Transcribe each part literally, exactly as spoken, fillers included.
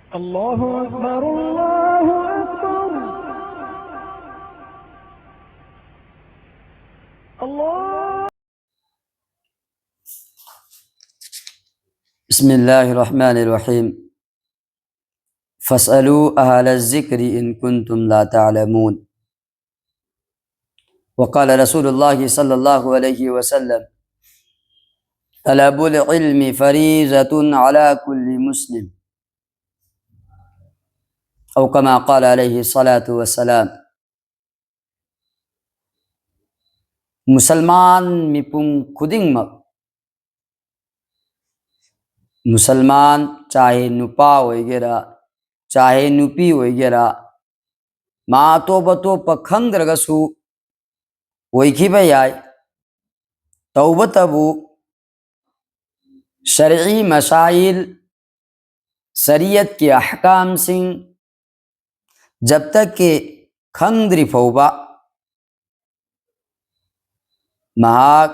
الله أكبر، الله أكبر. الله. بسم الله الرحمن الرحيم. فاسألوا أهل الذكر إن كنتم لا تعلمون. وقال رسول الله صلى الله عليه وسلم: طلب العلم فريضة على كل مسلم. أو كما قال عليه الصلاة والسلام. ꯃꯨꯁꯜꯃꯥꯟ ꯃꯤꯄꯨꯝ ꯈꯨꯗꯤꯡꯃꯛ, ꯃꯨꯁꯜꯃꯥꯟ ꯆꯥꯍꯦ ꯅꯨꯄꯥ ꯑꯣꯏꯒꯦꯔꯥ, ꯆꯥꯍꯦ ꯅꯨꯄꯤ ꯑꯣꯏꯒꯦꯔꯥ, ꯃꯥ ꯑꯇꯣꯞ ꯑꯇꯣꯞꯄ ꯈꯪꯗ꯭ꯔꯒꯁꯨ ꯑꯣꯏꯈꯤꯕ ꯌꯥꯏ꯫ ꯇꯧꯕꯇꯕꯨ ꯁꯔꯏ ꯃꯁꯥꯏꯜ, ꯁꯔꯤꯌꯠꯀꯤ ꯑꯍꯀꯥꯝꯁꯤꯡ ꯖꯕ ꯇꯛꯀꯤ ꯈꯪꯗ꯭ꯔꯤ ꯐꯥꯎꯕ ꯃꯍꯥꯛ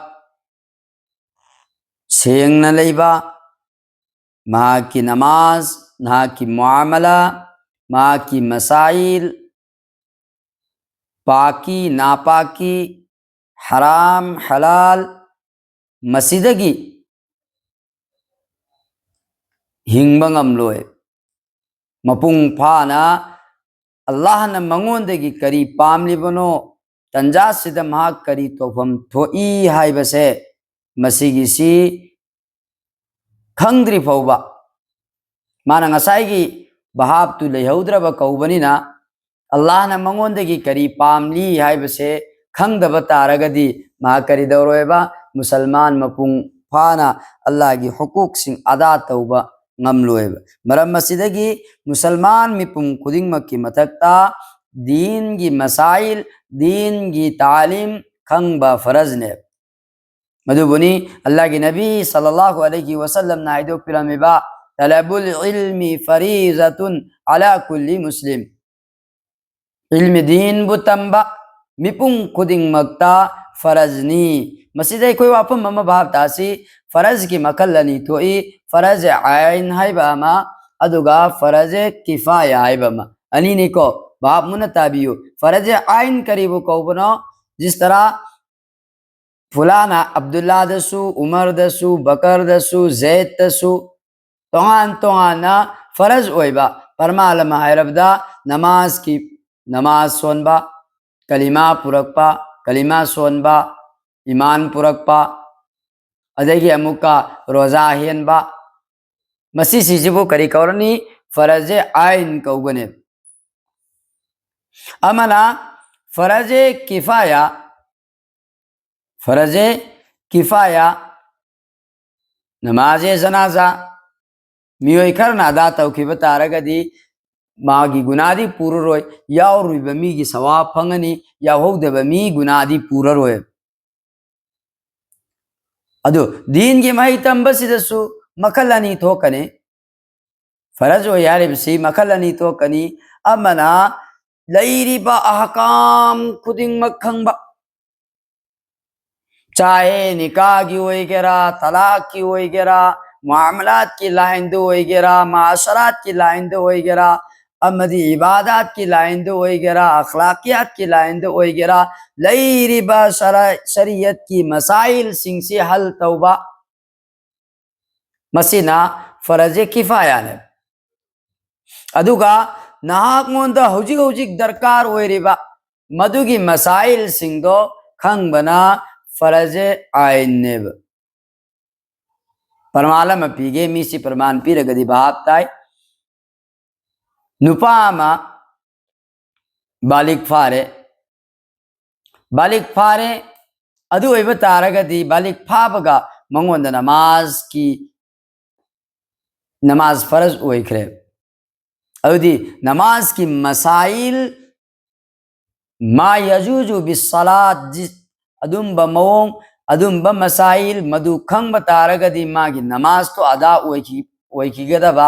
ꯁꯦꯡꯅ ꯂꯩꯕ, ꯃꯍꯥꯛꯀꯤ ꯅꯃꯥꯖ, ꯃꯍꯥꯛꯀꯤ ꯃꯨꯑꯥꯃꯂꯥ, ꯃꯍꯥꯛꯀꯤ ꯃꯁꯥꯏꯜ, ꯄꯥꯀꯤ ꯅꯥꯄꯥꯀꯤ, ꯍꯔꯥꯝ ꯍꯂꯥꯜ, ꯃꯁꯤꯗꯒꯤ ꯍꯤꯡꯕ ꯉꯝꯂꯣꯏ꯫ ꯃꯄꯨꯡ ꯐꯥꯅ ꯑꯜꯂꯥꯍꯅ ꯃꯉꯣꯟꯗꯒꯤ ꯀꯔꯤ ꯄꯥꯝꯂꯤꯕꯅꯣ, ꯇꯟꯖꯥꯁꯤꯗ ꯃꯍꯥꯛ ꯀꯔꯤ ꯇꯧꯐꯝ ꯊꯣꯛꯏ ꯍꯥꯏꯕꯁꯦ, ꯃꯁꯤꯒꯤꯁꯤ ꯈꯪꯗ꯭ꯔꯤ ꯐꯥꯎꯕ, ꯃꯥꯅ ꯉꯁꯥꯏꯒꯤ ꯚꯥꯞꯇꯨ ꯂꯩꯍꯧꯗ꯭ꯔꯕ ꯀꯧꯕꯅꯤꯅ, ꯑꯜꯂꯥꯍꯅ ꯃꯉꯣꯟꯗꯒꯤ ꯀꯔꯤ ꯄꯥꯝꯂꯤ ꯍꯥꯏꯕꯁꯦ ꯈꯪꯗꯕ ꯇꯥꯔꯒꯗꯤ, ꯃꯍꯥꯛ ꯀꯔꯤ ꯇꯧꯔꯣꯏꯕ? ꯃꯨꯁꯜꯃꯥꯟ ꯃꯄꯨꯡ ꯐꯥꯅ ꯑꯜꯂꯥꯍꯒꯤ ꯍꯨꯀꯨꯛꯁꯤꯡ ꯑꯗꯥ ꯇꯧꯕ ꯉꯝꯂꯣꯏꯕ꯫ ꯃꯔꯝ ꯑꯁꯤꯗꯒꯤ ꯃꯨꯁꯜꯃꯥꯟ ꯃꯤꯄꯨꯝ ꯈꯨꯗꯤꯡꯃꯛꯀꯤ ꯃꯊꯛꯇ ꯗꯤꯟꯒꯤ ꯃꯁꯥꯏꯜ, ꯗꯤꯟꯒꯤ ꯇꯥꯂꯤꯝ ꯈꯪꯕ ꯐꯔꯖꯅꯦꯕ꯫ ꯃꯗꯨꯕꯨꯅꯤ ꯑꯜꯂꯥꯍꯒꯤ ꯅꯕꯤ ꯁꯜꯂꯜꯂꯥꯍꯨ ꯑꯂꯩꯍꯤ ꯋꯁꯜꯂꯝꯅ ꯍꯥꯏꯗꯣꯛꯄꯤꯔꯝꯃꯤꯕ, "ꯇꯂꯕꯨꯜ ꯏꯜꯃꯤ ꯐꯔꯤꯖꯥꯇꯨꯟ ꯑꯂꯥ ꯀꯨꯜꯂꯤ ꯃꯨꯁꯂꯤꯝ"꯫ ꯏꯜꯃꯤ ꯗꯤꯟꯕꯨ ꯇꯝꯕ ꯃꯤꯄꯨꯝ ꯈꯨꯗꯤꯡꯃꯛꯇ ꯐꯔꯖꯅꯤ꯫ ꯃꯁꯤꯗ ꯑꯩꯈꯣꯏ ꯋꯥꯐꯝ ꯑꯃ ꯚꯥꯞ ꯇꯥꯁꯤ꯫ ꯐꯔꯖꯀꯤ ꯃꯈꯜ ꯑꯅꯤ ꯊꯣꯛꯏ, ꯐꯔꯖ ꯑꯥꯏꯟ ꯍꯥꯏꯕ ꯑꯃ, ꯑꯗꯨꯒ ꯐꯔꯖꯦ ꯀꯤꯐꯥꯌꯥ ꯍꯥꯏꯕ ꯑꯃ, ꯑꯅꯤꯅꯤꯀꯣ꯫ ꯚꯥꯞ ꯃꯨꯟꯅ ꯇꯥꯕꯤꯌꯨ꯫ ꯐꯔꯖꯦ ꯑꯥꯏꯟ ꯀꯔꯤꯕꯨ ꯀꯧꯕꯅꯣ? ꯖꯤꯁ ꯇꯔꯥ ꯐꯨꯂꯥꯅ ꯑꯕꯗꯨꯜꯂꯥꯗꯁꯨ, ꯎꯃꯔꯗꯁꯨ, ꯕꯀꯔꯗꯁꯨ, ꯖꯦꯗꯇꯁꯨ ꯇꯣꯉꯥꯟ ꯇꯣꯉꯥꯟꯅ ꯐꯔꯖ ꯑꯣꯏꯕ ꯄꯔꯃꯥꯟ ꯑꯃ ꯍꯥꯏꯔꯕꯗ ꯅꯃꯥꯖꯀꯤ, ꯅꯃꯥꯖ ꯁꯣꯟꯕ, ꯀꯂꯤꯃꯥ ꯄꯨꯔꯛꯄ, ꯀꯂꯤꯃꯥ ꯁꯣꯟꯕ, ꯏꯃꯥꯟ ꯄꯨꯔꯛꯄ, ꯑꯗꯒꯤ ꯑꯃꯨꯛꯀ ꯔꯣꯖꯥ ꯍꯦꯟꯕ, ꯃꯁꯤꯁꯤꯡꯁꯤꯕꯨ ꯀꯔꯤ ꯀꯧꯔꯅꯤ? ꯐꯔꯖꯦ ꯑꯥꯏꯟ ꯀꯧꯒꯅꯤ꯫ ꯑꯃꯅ ꯐꯔꯖꯦ ꯀꯤꯐꯥꯌꯥ, ꯐꯔꯖꯦ ꯀꯤꯐꯥꯌꯥ, ꯅꯃꯥꯖꯦ ꯖꯅꯥꯖꯥ, ꯃꯤꯑꯣꯏ ꯈꯔꯅ ꯑꯗꯥ ꯇꯧꯈꯤꯕ ꯇꯥꯔꯒꯗꯤ ꯃꯥꯒꯤ ꯒꯨꯅꯥꯗꯤ ꯄꯨꯔꯔꯣꯏ, ꯌꯥꯎꯔꯨꯔꯤꯕ ꯃꯤꯒꯤ ꯁꯋꯥꯕ ꯐꯪꯒꯅꯤ, ꯌꯥꯎꯍꯧꯗꯕ ꯃꯤ ꯒꯨꯅꯥꯗꯤ ꯄꯨꯔꯔꯣꯏ꯫ ꯑꯗꯨ ꯗꯤꯟꯒꯤ ꯃꯍꯩ ꯇꯝꯕꯁꯤꯗꯁꯨ ꯃꯈꯜ ꯑꯅꯤ ꯊꯣꯛꯀꯅꯤ꯫ ꯐꯔꯖ ꯑꯣꯏ ꯍꯥꯏꯔꯤꯕꯁꯤ ꯃꯈꯜ ꯑꯅꯤ ꯊꯣꯛꯀꯅꯤ꯫ ꯑꯃꯅ ꯂꯩꯔꯤꯕ ꯑꯍꯀꯥꯝ ꯈꯨꯗꯤꯡꯃꯛ ꯈꯪꯕ, ꯆꯥꯍꯦ ꯅꯤꯀꯥꯒꯤ ꯑꯣꯏꯒꯦꯔꯥ, ꯇꯂꯥꯛꯀꯤ ꯑꯣꯏꯒꯦꯔꯥ, ꯃꯨꯑꯥꯃꯂꯥꯠꯀꯤ ꯂꯥꯏꯟꯗ ꯑꯣꯏꯒꯦꯔꯥ, ꯃꯥꯁꯔꯥꯠꯀꯤ ꯂꯥꯏꯟꯗ ꯑꯣꯏꯒꯦꯔꯥ, ꯑꯃꯗꯤ ꯏꯕꯥꯗꯥꯠꯀꯤ ꯂꯥꯏꯟꯗ ꯑꯣꯏꯒꯦꯔꯥ, ꯑꯈ꯭ꯂꯥꯀꯤꯌꯥꯠꯀꯤ ꯂꯥꯏꯟꯗ ꯑꯣꯏꯒꯦꯔꯥ, ꯂꯩꯔꯤꯕ ꯁꯔꯥ-, ꯁꯔꯤꯌꯠꯀꯤ ꯃꯁꯥꯏꯜꯁꯤꯡꯁꯤ ꯍꯜ ꯇꯧꯕ, ꯃꯁꯤꯅ ꯐꯔꯖꯦ ꯀꯤꯐꯥꯌꯥꯅꯦ꯫ ꯑꯗꯨꯒ ꯅꯍꯥꯛꯉꯣꯟꯗ ꯍꯧꯖꯤꯛ ꯍꯧꯖꯤꯛ ꯗꯔꯀꯥꯔ ꯑꯣꯏꯔꯤꯕ ꯃꯗꯨꯒꯤ ꯃꯁꯥꯏꯜꯁꯤꯡꯗꯣ ꯈꯪꯕꯅ ꯐꯔꯖꯦ ꯑꯥꯏꯟꯅꯦꯕ꯫ ꯄ꯭ꯔꯃꯥꯟ ꯑꯃ ꯄꯤꯒꯦ, ꯃꯤꯁꯤ ꯄ꯭ꯔꯃꯥꯟ ꯄꯤꯔꯒꯗꯤ ꯚꯥꯞ ꯇꯥꯏ꯫ ꯅꯨꯄꯥ ꯑꯃ ꯕꯥꯂꯤꯛ ꯐꯥꯔꯦ, ꯕꯥꯂꯤꯛ ꯐꯥꯔꯦ꯫ ꯑꯗꯨ ꯑꯣꯏꯕ ꯇꯥꯔꯒꯗꯤ ꯕꯥꯂꯤꯛ ꯐꯥꯕꯒ ꯃꯉꯣꯟꯗ ꯅꯃꯥꯖꯀꯤ, ꯅꯃꯥꯖ ꯐꯔꯖ ꯑꯣꯏꯈ꯭ꯔꯦ꯫ ꯑꯗꯨꯗꯤ ꯅꯃꯥꯖꯀꯤ ꯃꯁꯥꯏꯜ, ꯃꯥ ꯌꯖꯨꯖꯨ ꯕꯤꯁꯂꯥꯠ, ꯖꯤ-, ꯑꯗꯨꯝꯕ ꯃꯑꯣꯡ, ꯑꯗꯨꯝꯕ ꯃꯁꯥꯏꯜ ꯃꯗꯨ ꯈꯪꯕ ꯇꯥꯔꯒꯗꯤ ꯃꯥꯒꯤ ꯅꯃꯥꯖꯇꯣ ꯑꯗꯥ ꯑꯣꯏꯈꯤ-, ꯑꯣꯏꯈꯤꯒꯗꯕ꯫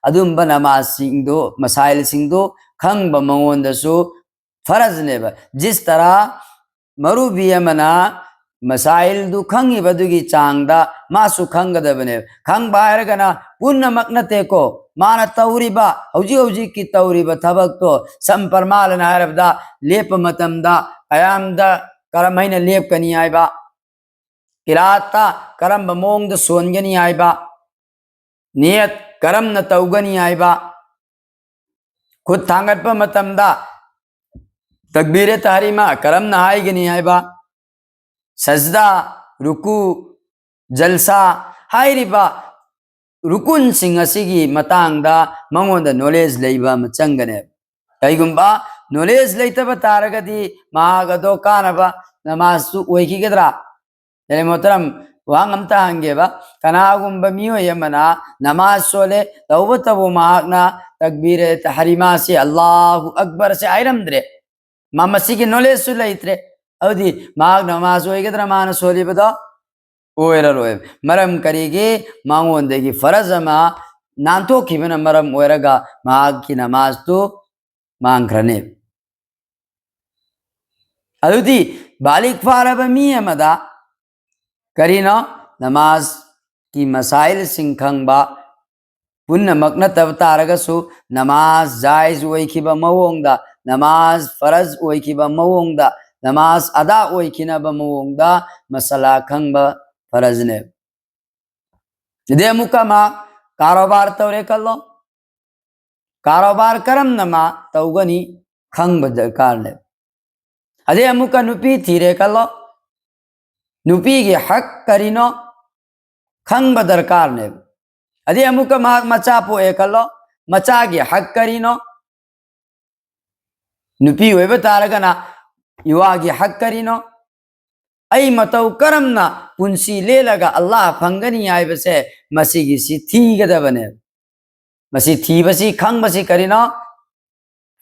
ꯑꯗꯨꯝꯕ ꯅꯃꯥꯖꯁꯤꯡꯗꯣ, ꯃꯁꯥꯏꯜꯁꯤꯡꯗꯣ ꯈꯪꯕ ꯃꯉꯣꯟꯗꯁꯨ ꯐꯔꯖꯅꯦꯕ꯫ ꯖꯤꯁ ꯇꯔꯥ ꯃꯔꯨꯕꯤ ꯑꯃꯅ ꯃꯁꯥꯏꯜꯗꯨ ꯈꯪꯉꯤꯕꯗꯨꯒꯤ ꯆꯥꯡꯗ ꯃꯥꯁꯨ ꯈꯪꯒꯗꯕꯅꯦꯕ꯫ ꯈꯪꯕ ꯍꯥꯏꯔꯒꯅ ꯄꯨꯝꯅꯃꯛ ꯅꯠꯇꯦꯀꯣ꯫ ꯃꯥꯅ ꯇꯧꯔꯤꯕ, ꯍꯧꯖꯤꯛ ꯍꯧꯖꯤꯛꯀꯤ ꯇꯧꯔꯤꯕ ꯊꯕꯛꯇꯣ, ꯁꯝ ꯄ꯭ꯔꯃꯥꯟ ꯑꯣꯏꯅ ꯍꯥꯏꯔꯕꯗ, ꯂꯦꯞꯄ ꯃꯇꯝꯗ ꯀꯌꯥꯝꯗ ꯀꯔꯝ ꯍꯥꯏꯅ ꯂꯦꯞꯀꯅꯤ ꯍꯥꯏꯕ, ꯀꯤꯔꯥꯠꯇ ꯀꯔꯝꯕ ꯃꯑꯣꯡꯗ ꯁꯣꯟꯒꯅꯤ ꯍꯥꯏꯕ, ꯅꯤꯌꯠ ꯀꯔꯝꯅ ꯇꯧꯒꯅꯤ ꯍꯥꯏꯕ, ꯈꯨꯠ ꯊꯥꯡꯒꯠꯄ ꯃꯇꯝꯗ ꯇꯛꯕꯤꯔꯦ ꯇꯍꯔꯤꯃꯥ ꯀꯔꯝꯅ ꯍꯥꯏꯒꯅꯤ ꯍꯥꯏꯕ, ꯁꯖꯗꯥ, ꯔꯨꯀꯨ, ꯖꯜꯁꯥ ꯍꯥꯏꯔꯤꯕ ꯔꯨꯀꯨꯟꯁꯤꯡ ꯑꯁꯤꯒꯤ ꯃꯇꯥꯡꯗ ꯃꯉꯣꯟꯗ ꯅꯣꯂꯦꯖ ꯂꯩꯕ ꯑꯃ ꯆꯪꯒꯅꯦꯕ꯫ ꯀꯩꯒꯨꯝꯕ ꯅꯣꯂꯦꯖ ꯂꯩꯇꯕ ꯇꯥꯔꯒꯗꯤ ꯃꯍꯥꯛ ꯑꯗꯣ ꯀꯥꯟꯅꯕ ꯅꯃꯥꯖꯁꯨ ꯑꯣꯏꯈꯤꯒꯗ꯭ꯔꯥ? ꯌꯥꯅꯤ ꯃꯣꯍꯇꯔꯝ, ꯋꯥꯍꯪ ꯑꯝꯇ ꯍꯪꯒꯦꯕ꯫ ꯀꯅꯥꯒꯨꯝꯕ ꯃꯤꯑꯣꯏ ꯑꯃꯅ ꯅꯃꯥꯖ ꯁꯣꯜꯂꯦ, ꯇꯧꯕꯇꯕꯨ ꯃꯍꯥꯛꯅ ꯇꯛꯕꯤꯔꯦ ꯇꯍꯔꯤꯃꯥꯁꯤ, ꯑꯜꯂꯥꯍꯨ ꯑꯛꯕꯔꯁꯤ ꯍꯥꯏꯔꯝꯗ꯭ꯔꯦ, ꯃꯥ ꯃꯁꯤꯒꯤ ꯅꯣꯂꯦꯖꯁꯨ ꯂꯩꯇ꯭ꯔꯦ, ꯑꯗꯨꯗꯤ ꯃꯍꯥꯛ ꯅꯃꯥꯖ ꯑꯣꯏꯒꯗ꯭ꯔꯥ ꯃꯥꯅ ꯁꯣꯜꯂꯤꯕꯗꯣ? ꯑꯣꯏꯔꯔꯣꯏ꯫ ꯃꯔꯝ ꯀꯔꯤꯒꯤ? ꯃꯉꯣꯟꯗꯒꯤ ꯐꯔꯖ ꯑꯃ ꯅꯥꯟꯊꯣꯛꯈꯤꯕꯅ ꯃꯔꯝ ꯑꯣꯏꯔꯒ ꯃꯍꯥꯛꯀꯤ ꯅꯃꯥꯖꯇꯨ ꯃꯥꯡꯈ꯭ꯔꯅꯤ꯫ ꯑꯗꯨꯗꯤ ꯕꯥꯂꯤꯛ ꯐꯥꯔꯕ ꯃꯤ ꯑꯃꯗ ꯀꯔꯤꯅꯣ? ꯅꯃꯥꯖꯀꯤ ꯃꯁꯥꯏꯜꯁꯤꯡ ꯈꯪꯕ, ꯄꯨꯝꯅꯃꯛ ꯅꯠꯇꯕ ꯇꯥꯔꯒꯁꯨ ꯅꯃꯥꯖ ꯖꯥꯏꯖ ꯑꯣꯏꯈꯤꯕ ꯃꯑꯣꯡꯗ, ꯅꯃꯥꯖ ꯐꯔꯖ ꯑꯣꯏꯈꯤꯕ ꯃꯑꯣꯡꯗ, ꯅꯃꯥꯖ ꯑꯗꯥ ꯑꯣꯏꯈꯤꯅꯕ ꯃꯑꯣꯡꯗ ꯃꯁꯥꯂꯥ ꯈꯪꯕ ꯐꯔꯖꯅꯦ꯫ ꯑꯗꯩ ꯑꯃꯨꯛꯀ ꯃꯥ ꯀꯥꯔꯣꯕꯥꯔ ꯇꯧꯔꯦ ꯈꯜꯂꯣ, ꯀꯥꯔꯣꯕꯥꯔ ꯀꯔꯝꯅ ꯃꯥ ꯇꯧꯒꯅꯤ ꯈꯪꯕ ꯗꯔꯀꯥꯔ ꯂꯩ꯫ ꯑꯗꯩ ꯑꯃꯨꯛꯀ ꯅꯨꯄꯤ ꯊꯤꯔꯦ ꯈꯜꯂꯣ, ꯅꯨꯄꯤꯒꯤ ꯍꯛ ꯀꯔꯤꯅꯣ ꯈꯪꯕ ꯗꯔꯀꯥꯔꯅꯦꯕ꯫ ꯑꯗꯩ ꯑꯃꯨꯛꯀ ꯃꯍꯥꯛ ꯃꯆꯥ ꯄꯣꯛꯑꯦ ꯈꯜꯂꯣ, ꯃꯆꯥꯒꯤ ꯍꯛ ꯀꯔꯤꯅꯣ? ꯅꯨꯄꯤ ꯑꯣꯏꯕ ꯇꯥꯔꯒꯅ ꯏꯋꯥꯒꯤ ꯍꯛ ꯀꯔꯤꯅꯣ? ꯑꯩ ꯃꯇꯧ ꯀꯔꯝꯅ ꯄꯨꯟꯁꯤ ꯂꯦꯜꯂꯒ ꯑꯜꯂꯥꯍ ꯐꯪꯒꯅꯤ ꯍꯥꯏꯕꯁꯦ ꯃꯁꯤꯒꯤꯁꯤ ꯊꯤꯒꯗꯕꯅꯦꯕ꯫ ꯃꯁꯤ ꯊꯤꯕꯁꯤ, ꯈꯪꯕꯁꯤ ꯀꯔꯤꯅꯣ?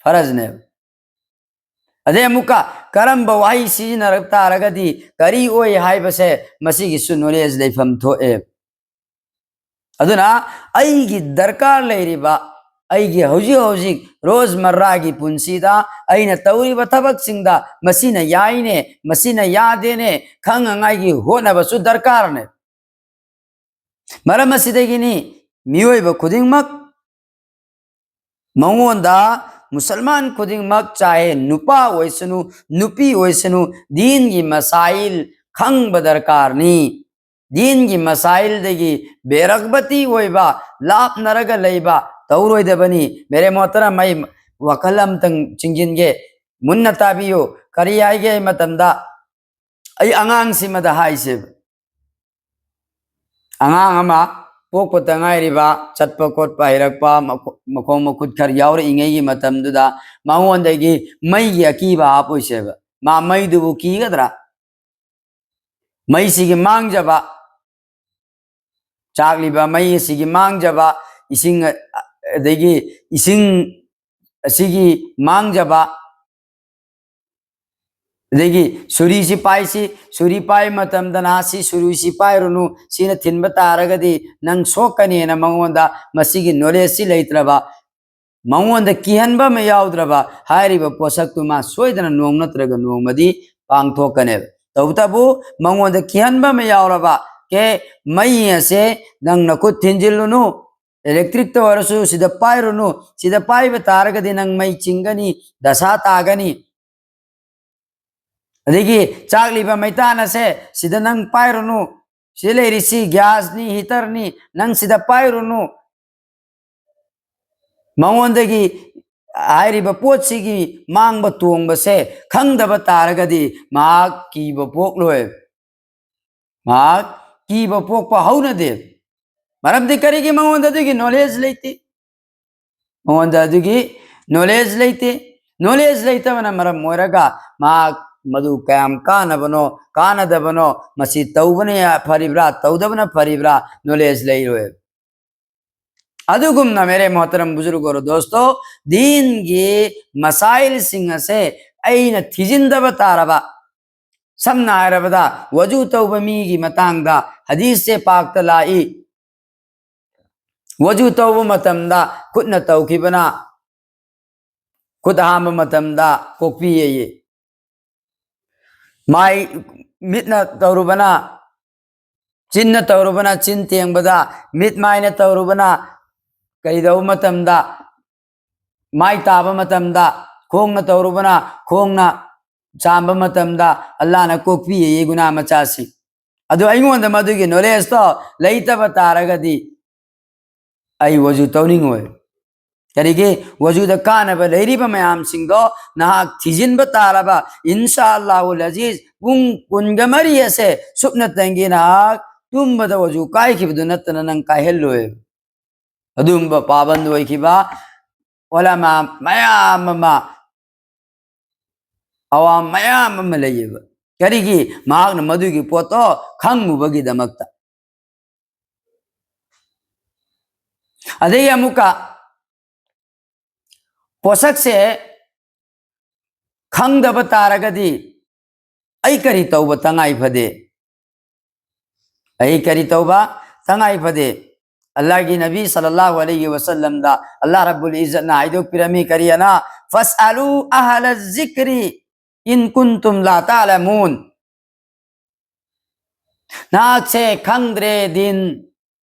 ꯐꯔꯖꯅꯦꯕ꯫ ꯑꯗꯩ ꯑꯃꯨꯛꯀ ꯀꯔꯝꯕ ꯋꯥꯍꯩ ꯁꯤꯖꯤꯟꯅꯔꯛ ꯇꯥꯔꯒꯗꯤ ꯀꯔꯤ ꯑꯣꯏ ꯍꯥꯏꯕꯁꯦ ꯃꯁꯤꯒꯤꯁꯨ ꯅꯣꯂꯦꯖ ꯂꯩꯐꯝ ꯊꯣꯛꯑꯦ꯫ ꯑꯗꯨꯅ ꯑꯩꯒꯤ ꯗꯔꯀꯥꯔ ꯂꯩꯔꯤꯕ, ꯑꯩꯒꯤ ꯍꯧꯖꯤꯛ ꯍꯧꯖꯤꯛ ꯔꯣꯖꯃꯔꯥꯒꯤ ꯄꯨꯟꯁꯤꯗ ꯑꯩꯅ ꯇꯧꯔꯤꯕ ꯊꯕꯛꯁꯤꯡꯗ ꯃꯁꯤꯅ ꯌꯥꯏꯅꯦ, ꯃꯁꯤꯅ ꯌꯥꯗꯦꯅꯦ ꯈꯪꯉꯉꯥꯏꯒꯤ ꯍꯣꯠꯅꯕꯁꯨ ꯗꯔꯀꯥꯔꯅꯦ꯫ ꯃꯔꯝ ꯑꯁꯤꯗꯒꯤꯅꯤ ꯃꯤꯑꯣꯏꯕ ꯈꯨꯗꯤꯡꯃꯛ, ꯃꯉꯣꯟꯗ ꯃꯨꯁꯜꯃꯥꯟ ꯈꯨꯗꯤꯡꯃꯛ, ꯆꯥꯍꯦ ꯅꯨꯄꯥ ꯑꯣꯏꯁꯅꯨ, ꯅꯨꯄꯤ ꯑꯣꯏꯁꯅꯨ, ꯗꯤꯟꯒꯤ ꯃꯁꯥꯏꯜ ꯈꯪꯕ ꯗꯔꯀꯥꯔꯅꯤ꯫ ꯗꯤꯟꯒꯤ ꯃꯁꯥꯏꯜꯗꯒꯤ ꯕꯦꯔꯛꯕꯇꯤ ꯑꯣꯏꯕ, ꯂꯥꯞꯅꯔꯒ ꯂꯩꯕ ꯇꯧꯔꯣꯏꯗꯕꯅꯤ꯫ ꯃꯦꯔꯦ ꯃꯣꯍꯇꯔꯝ, ꯑꯩ ꯋꯥꯈꯜ ꯑꯃꯇꯪ ꯆꯤꯡꯁꯤꯟꯒꯦ, ꯃꯨꯟꯅ ꯇꯥꯕꯤꯌꯨ꯫ ꯀꯔꯤ ꯍꯥꯏꯒꯦ ꯍꯥꯏ ꯃꯇꯝꯗ, ꯑꯩ ꯑꯉꯥꯡꯁꯤꯃꯗ ꯍꯥꯏꯁꯦꯕ, ꯑꯉꯥꯡ ꯑꯃ ꯄꯣꯛꯄꯇ ꯉꯥꯏꯔꯤꯕ, ꯆꯠꯄ ꯈꯣꯠꯄ ꯍꯩꯔꯛꯄ, ꯃꯈꯣ-, ꯃꯈꯣꯡ ꯃꯈꯨꯠ ꯈꯔ ꯌꯥꯎꯔꯛꯏꯉꯩꯒꯤ ꯃꯇꯝꯗꯨꯗ ꯃꯉꯣꯟꯗꯒꯤ ꯃꯩꯒꯤ ꯑꯀꯤꯕ ꯍꯥꯞꯄꯣꯏꯁꯦꯕ꯫ ꯃꯥ ꯃꯩꯗꯨꯕꯨ ꯀꯤꯒꯗ꯭ꯔꯥ? ꯃꯩꯁꯤꯒꯤ ꯃꯥꯡꯖꯕ, ꯆꯥꯛꯂꯤꯕ ꯃꯩ ꯑꯁꯤꯒꯤ ꯃꯥꯡꯖꯕ, ꯏꯁꯤꯡ ꯑ-, ꯑꯗꯒꯤ ꯏꯁꯤꯡ ꯑꯁꯤꯒꯤ ꯃꯥꯡꯖꯕ, ꯑꯗꯒꯤ ꯁꯨꯔꯤꯁꯤ ꯄꯥꯏꯁꯤ, ꯁꯨꯔꯤ ꯄꯥꯏꯕ ꯃꯇꯝꯗꯅ ꯁꯤ ꯁꯨꯔꯤꯁꯤ ꯄꯥꯏꯔꯨꯅꯨ, ꯁꯤꯅ ꯊꯤꯟꯕ ꯇꯥꯔꯒꯗꯤ ꯅꯪ ꯁꯣꯛꯀꯅꯤꯅ ꯃꯉꯣꯟꯗ ꯃꯁꯤꯒꯤ ꯅꯣꯂꯦꯖꯁꯤ ꯂꯩꯇ꯭ꯔꯕ, ꯃꯉꯣꯟꯗ ꯀꯤꯍꯟꯕ ꯑꯃ ꯌꯥꯎꯗ꯭ꯔꯕ ꯍꯥꯏꯔꯤꯕ ꯄꯣꯠꯁꯛꯇꯨ ꯃꯥ ꯁꯣꯏꯗꯅ ꯅꯣꯡꯃ ꯅꯠꯇ꯭ꯔꯒ ꯅꯣꯡꯃꯗꯤ ꯄꯥꯡꯊꯣꯛꯀꯅꯦꯕ꯫ ꯇꯧꯕꯇꯕꯨ ꯃꯉꯣꯟꯗ ꯀꯤꯍꯟꯕ ꯑꯃ ꯌꯥꯎꯔꯕ, ꯀꯦ, ꯃꯩ ꯑꯁꯦ ꯅꯪ ꯅꯈꯨꯠ ꯊꯤꯟꯖꯤꯜꯂꯨꯅꯨ, ꯏꯂꯦꯛꯇ꯭ꯔꯤꯛꯇ ꯑꯣꯏꯔꯁꯨ ꯁꯤꯗ ꯄꯥꯏꯔꯨꯅꯨ, ꯁꯤꯗ ꯄꯥꯏꯕ ꯇꯥꯔꯒꯗꯤ ꯅꯪ ꯃꯩ ꯆꯤꯡꯒꯅꯤ, ꯗꯁꯥ ꯇꯥꯒꯅꯤ꯫ ꯑꯗꯒꯤ ꯆꯥꯛꯂꯤꯕ ꯃꯩꯇꯥꯟ ꯑꯁꯦ ꯁꯤꯗ ꯅꯪ ꯄꯥꯏꯔꯨꯅꯨ, ꯁꯤꯗ ꯂꯩꯔꯤꯁꯤ ꯒ꯭ꯌꯥꯁꯅꯤ, ꯍꯤꯇꯔꯅꯤ, ꯅꯪ ꯁꯤꯗ ꯄꯥꯏꯔꯨꯅꯨ꯫ ꯃꯉꯣꯟꯗꯒꯤ ꯍꯥꯏꯔꯤꯕ ꯄꯣꯠꯁꯤꯒꯤ ꯃꯥꯡꯕ ꯇꯣꯡꯕꯁꯦ ꯈꯪꯗꯕ ꯇꯥꯔꯒꯗꯤ ꯃꯍꯥꯛ ꯀꯤꯕ ꯄꯣꯛꯂꯣꯏ꯫ ꯃꯍꯥꯛ ꯀꯤꯕ ꯄꯣꯛꯄ ꯍꯧꯅꯗꯦ꯫ ꯃꯔꯝꯗꯤ ꯀꯔꯤꯒꯤ? ꯃꯉꯣꯟꯗ ꯑꯗꯨꯒꯤ ꯅꯣꯂꯦꯖ ꯂꯩꯇꯦ꯫ ꯃꯉꯣꯟꯗ ꯑꯗꯨꯒꯤ ꯅꯣꯂꯦꯖ ꯂꯩꯇꯦ꯫ ꯅꯣꯂꯦꯖ ꯂꯩꯇꯕꯅ ꯃꯔꯝ ꯑꯣꯏꯔꯒ ꯃꯍꯥꯛ ꯃꯗꯨ ꯀꯌꯥꯝ ꯀꯥꯟꯅꯕꯅꯣ, ꯀꯥꯟꯅꯗꯕꯅꯣ, ꯃꯁꯤ ꯇꯧꯕꯅ ꯐꯔꯤꯕ꯭ꯔꯥ, ꯇꯧꯗꯕꯅ ꯐꯔꯤꯕ꯭ꯔꯥ, ꯅꯣꯂꯦꯖ ꯂꯩꯔꯣꯏ꯫ ꯑꯗꯨꯒꯨꯝꯅ ꯃꯦꯔꯦ ꯃꯣꯍꯇꯔꯝ ꯕꯨꯖꯨꯔꯒ ꯑꯣꯔ ꯗꯣꯁꯇꯣ, ꯗꯤꯟꯒꯤ ꯃꯁꯥꯏꯜꯁꯤꯡ ꯑꯁꯦ ꯑꯩꯅ ꯊꯤꯖꯤꯟꯗꯕ ꯇꯥꯔꯕ, ꯁꯝꯅ ꯍꯥꯏꯔꯕꯗ ꯋꯖꯨ ꯇꯧꯕ ꯃꯤꯒꯤ ꯃꯇꯥꯡꯗ ꯍꯗꯤꯁꯁꯦ ꯄꯥꯛꯇ ꯂꯥꯛꯏ, ꯋꯖꯨ ꯇꯧꯕ ꯃꯇꯝꯗ ꯈꯨꯠꯅ ꯇꯧꯈꯤꯕꯅ, ꯈꯨꯠ ꯍꯥꯝꯕ ꯃꯇꯝꯗ ꯀꯣꯛꯄꯤ ꯌꯩꯌꯦ, ꯃꯥꯏ ꯃꯤꯠꯅ ꯇꯧꯔꯨꯕꯅ ꯆꯤꯟꯅ ꯇꯧꯔꯨꯕꯅ ꯆꯤꯟ ꯇꯦꯡꯕꯗ, ꯃꯤꯠ ꯃꯥꯏꯅ ꯇꯧꯔꯨꯕꯅ ꯀꯔꯤ ꯇꯧꯕ ꯃꯇꯝꯗ, ꯃꯥꯏ ꯇꯥꯕ ꯃꯇꯝꯗ, ꯈꯣꯡꯅ ꯇꯧꯔꯨꯕꯅ ꯈꯣꯡꯅ ꯆꯥꯝꯕ ꯃꯇꯝꯗ ꯑꯜꯂꯥꯅ ꯀꯣꯛꯄꯤꯌꯦ ꯒꯨꯅꯥ ꯃꯆꯥꯁꯤ꯫ ꯑꯗꯨ ꯑꯩꯉꯣꯟꯗ ꯃꯗꯨꯒꯤ ꯅꯣꯂꯦꯖꯇꯣ ꯂꯩꯇꯕ ꯇꯥꯔꯒꯗꯤ ꯑꯩ ꯋꯖꯨ ꯇꯧꯅꯤꯡꯉꯣꯏ꯫ ꯀꯔꯤꯒꯤ? ꯋꯖꯨꯗ ꯀꯥꯟꯅꯕ ꯂꯩꯔꯤꯕ ꯃꯌꯥꯝꯁꯤꯡꯗꯣ ꯅꯍꯥꯛ ꯊꯤꯖꯤꯟꯕ ꯇꯥꯔꯕ, ꯏꯟꯁꯥ ꯑꯜꯂꯥꯍꯨꯜ ꯑꯖꯤꯖ, ꯄꯨꯡ ꯀꯨꯟꯒ ꯃꯔꯤ ꯑꯁꯦ ꯁꯨꯞꯅꯇꯪꯒꯤ ꯅꯍꯥꯛ ꯇꯨꯝꯕꯗ ꯋꯖꯨ ꯀꯥꯏꯈꯤꯕꯗꯨ ꯅꯠꯇꯅ ꯅꯪ ꯀꯥꯏꯍꯜꯂꯣꯏ꯫ ꯑꯗꯨꯒꯨꯝꯕ ꯄꯥꯕꯟꯗ ꯑꯣꯏꯈꯤꯕ ꯎꯂꯃꯥ ꯃꯌꯥꯝ ꯑꯃ, ꯑꯋꯥꯝ ꯃꯌꯥꯝ ꯑꯃ ꯂꯩꯌꯦꯕ꯫ ꯀꯔꯤꯒꯤ? ꯃꯍꯥꯛꯅ ꯃꯗꯨꯒꯤ ꯄꯣꯠꯇꯣ ꯈꯪꯉꯨꯕꯒꯤꯗꯃꯛꯇ꯫ ꯑꯗꯒꯤ ꯑꯃꯨꯛꯀ ꯄꯣꯠꯁꯛꯁꯦ ꯈꯪꯗꯕ ꯇꯥꯔꯒꯗꯤ ꯑꯩ ꯀꯔꯤ ꯇꯧꯕ ꯇꯉꯥꯏ ꯐꯗꯦ? ꯑꯩ ꯀꯔꯤ ꯇꯧꯕ ꯇꯉꯥꯏ ꯐꯗꯦ? ꯑꯜꯂꯥꯍꯒꯤ ꯅꯕꯤ ꯁꯜꯂꯜꯂꯥꯍꯨ ꯑꯂꯩꯍꯤ ꯋꯁꯜꯂꯝꯗ ꯑꯜꯂꯥꯍ ꯔꯕꯨꯜ ꯏꯖꯠꯅ ꯍꯥꯏꯗꯣꯛꯄꯤꯔꯝꯃꯤ, ꯀꯔꯤ ꯑꯅ? "ꯐꯁꯑꯂꯨ ꯑꯍꯂ ꯖꯤꯀ꯭ꯔꯤ ꯏꯟ ꯀꯨꯟꯇꯨꯝ ꯂꯥ ꯇꯥꯂꯃꯨꯟ"꯫ ꯅꯍꯥꯛꯁꯦ ꯈꯪꯗ꯭ꯔꯦ ꯗꯤꯟ,